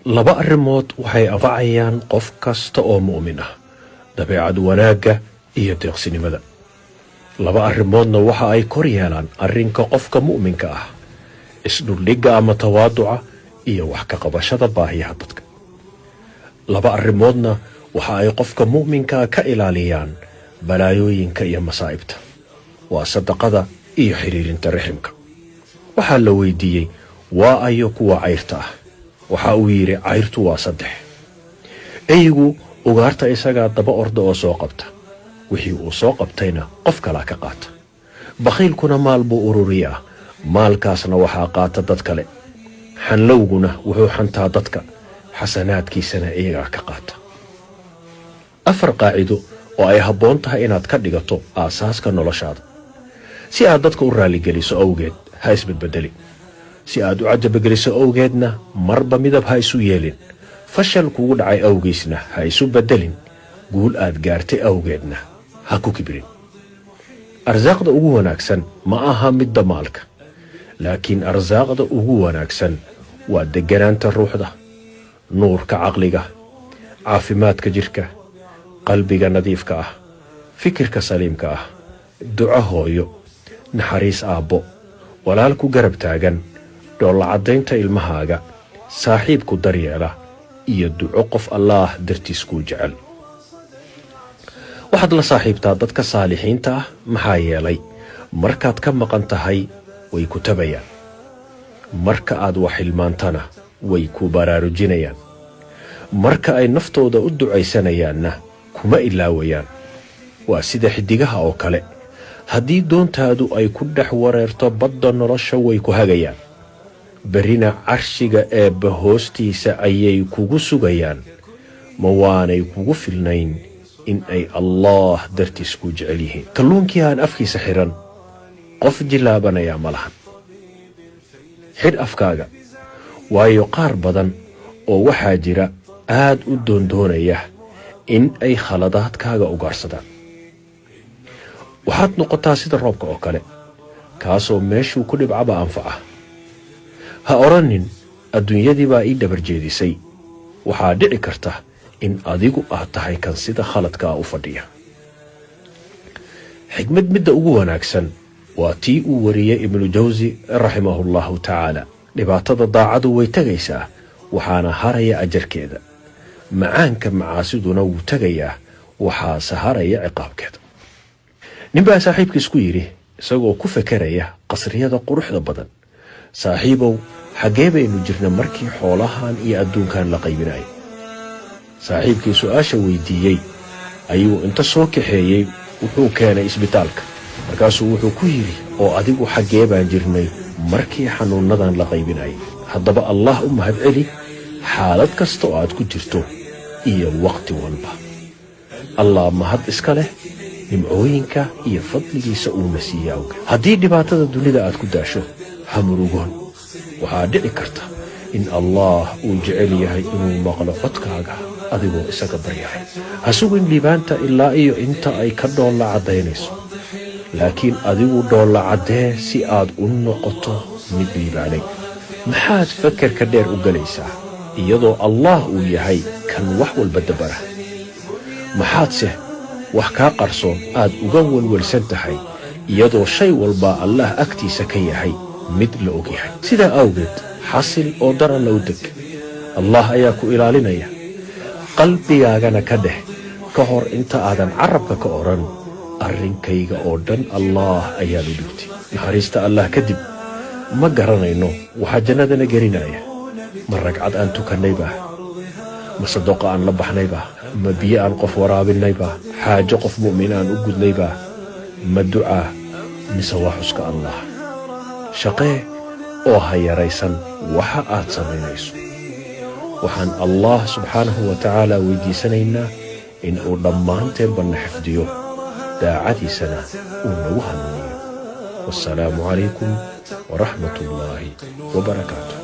Laba arrimood waxay anfacayaan qof kasta oo mu'min ah: dabeecad wanaagga iyo deeqsinimada. Laba arrimoodna waxa ay kor yeelaan arrinka qofka mu'minka ah: isdhuldhigga ama tawaaduca iyo wax ka qabashada baahiyaha dadka. Laba arrimoodna waxa ay qofka mu'minkaa ka ilaaliyaan balaayooyinka iyo masaa'ibta: waa sadaqada iyo xidhiirinta riximka. Waxaa la weydiiyey, waa ayo kuwa cayrta ah? Waxa uu yidhi, cayrtu waa saddex: eygu ugaarta isagaa daba orda oo soo qabta, wixii uu soo qabtayna qof kalaa ka qaata. Bakhiilkuna maal buu ururiyaa, maalkaasna waxaa qaata dad kale. Xanlowguna wuxuu xantaa dadka, xasanaadkiisana iyagaa ka qaata. Afar qaacido oo ay habboon tahay inaad ka dhigato aasaaska noloshaada: si aad dadka u raalligeliso awgeed ha isbedbedelin, si aad u cajabageliso awgeedna marba midab ha isu yeelin, fashal kugu dhacay awgiisna ha isu beddelin, guul aad gaartay awgeedna ha ku kibrin. Arsaaqda ugu wanaagsan ma aha midda maalka, laakiin arsaaqda ugu wanaagsan waa degganaanta ruuxda, nuurka caqliga, caafimaadka jidhka, qalbiga nadiifka ah, fikirka saliimka ah, duco hooyo, naxariis aabbo, walaal ku garab taagan, dhoolla caddaynta ilmahaaga, saaxiibku daryeela iyo duco qof Allaah dartiis kuu jecel. Waxaad la saaxiibtaa dadka saalixiinta ah, maxaa yeelay markaad ka maqan tahay way ku tabayaan, marka aad wax hilmaantana way ku baraarujinayaan, marka ay naftooda u ducaysanayaanna kuma ilaawayaan. Waa sida xidigaha oo kale: haddii doontaadu ay ku dhex wareerto badda nolosha, way ku hagayaan, berrina carshiga Eebba hoostiisa ayay kugu sugayaan. Ma waanay kugu filnayn in ay Allaah dartiis ku jecel yihiin? Kalluunkii aan afkiisa xidhan qof jilaabanayaa ma lahan. Xidh afkaaga, waayo qaar badan oo waxaa jira aad u doondoonaya in ay khaladaadkaaga ugaarsadaan. Waxaad noqotaa sida roobka oo kale, kaasoo meeshuu ku dhibcaba anfaca. Ha odhanin, adduunyadii baa ii dhabar jeedisay. Waxaa dhici karta in adigu aad tahay kan sida khaladkaa u fadhiya. Xikmad midda ugu wanaagsan waa tii uu wariyey Ibnu Jawsi raximahullahu tacaala: dhibaatada daacadu way tegaysaa, waxaana haraya ajarkeeda. Macaanka macaasiduna wuu tegayaa, waxaase haraya ciqaabkeeda. Ninbaa saaxiibkiis ku yidhi, isagoo ku fekeraya qasriyada quruxda badan: saaxiibow, xaggee baynu jirna markii xoolahan iyo adduunkan la qaybinaya? Saaxiibkii su-aasha weydiiyey ayuu inta soo kaxeeyey wuxuu keenay isbitaalka. Markaasuu wuxuu ku yidhi, oo adigu xaggee baan jirnay markii xanuunnadan la qaybinayay? Haddaba Allah u mahad celi xaalad kasta oo aad ku jirto iyo waqti walba. Allah mahad iska leh nimcooyinka iyo fadligiisa uuna siiye awgeed. Haddii dhibaatada dunida aad ku daasho, ha murugoon. Waxaa dhici karta in Allaah uu jecel yahay inuu maqlo codkaaga adigoo isaga baryahay. Ha sugin liibaanta ilaa iyo inta ay ka dhoolla caddaynayso, laakiin adigu dhoolla caddee si aad u noqoto mid liibaanay. Maxaad fakerka dheer u gelaysaa, iyadoo Allaah uu yahay kan wax walba dabara? Maxaadse wax kaa qarsoon aad uga welwelsan tahay, iyadoo shay walba Allaah agtiisa ka yahay mid la og yahay? Sidaa awgeed xasil oo dar Alla u deg. Allah ayaa ku ilaalinaya. Qalbigaagana ka dheh ka hor inta aadan carabka ka odhan: arrinkayga oo dhan Allaah ayaan u dhigtay. Naxariista Allah kadib ma garanayno waxaa jannadana gelinaya. Ma ragcad aan tukannayba? Ma sadoqa aan la baxnayba? Ma biyo aan qof waraabinayba? Xaajo qof mu'min aan u gudnayba? Ma ducaa, mise waa xuska Allah? Shaqee oo ha yaraysan waxa aad samaynayso. Waxaan Allah subxaanahu wa tacaala weydiisanaynaa in uu dhammaanteenba na xifdiyo, daacadiisana uu nagu hanuuniyo. Wassalaamu calaykum waraxmat ullaahi wabarakaatu.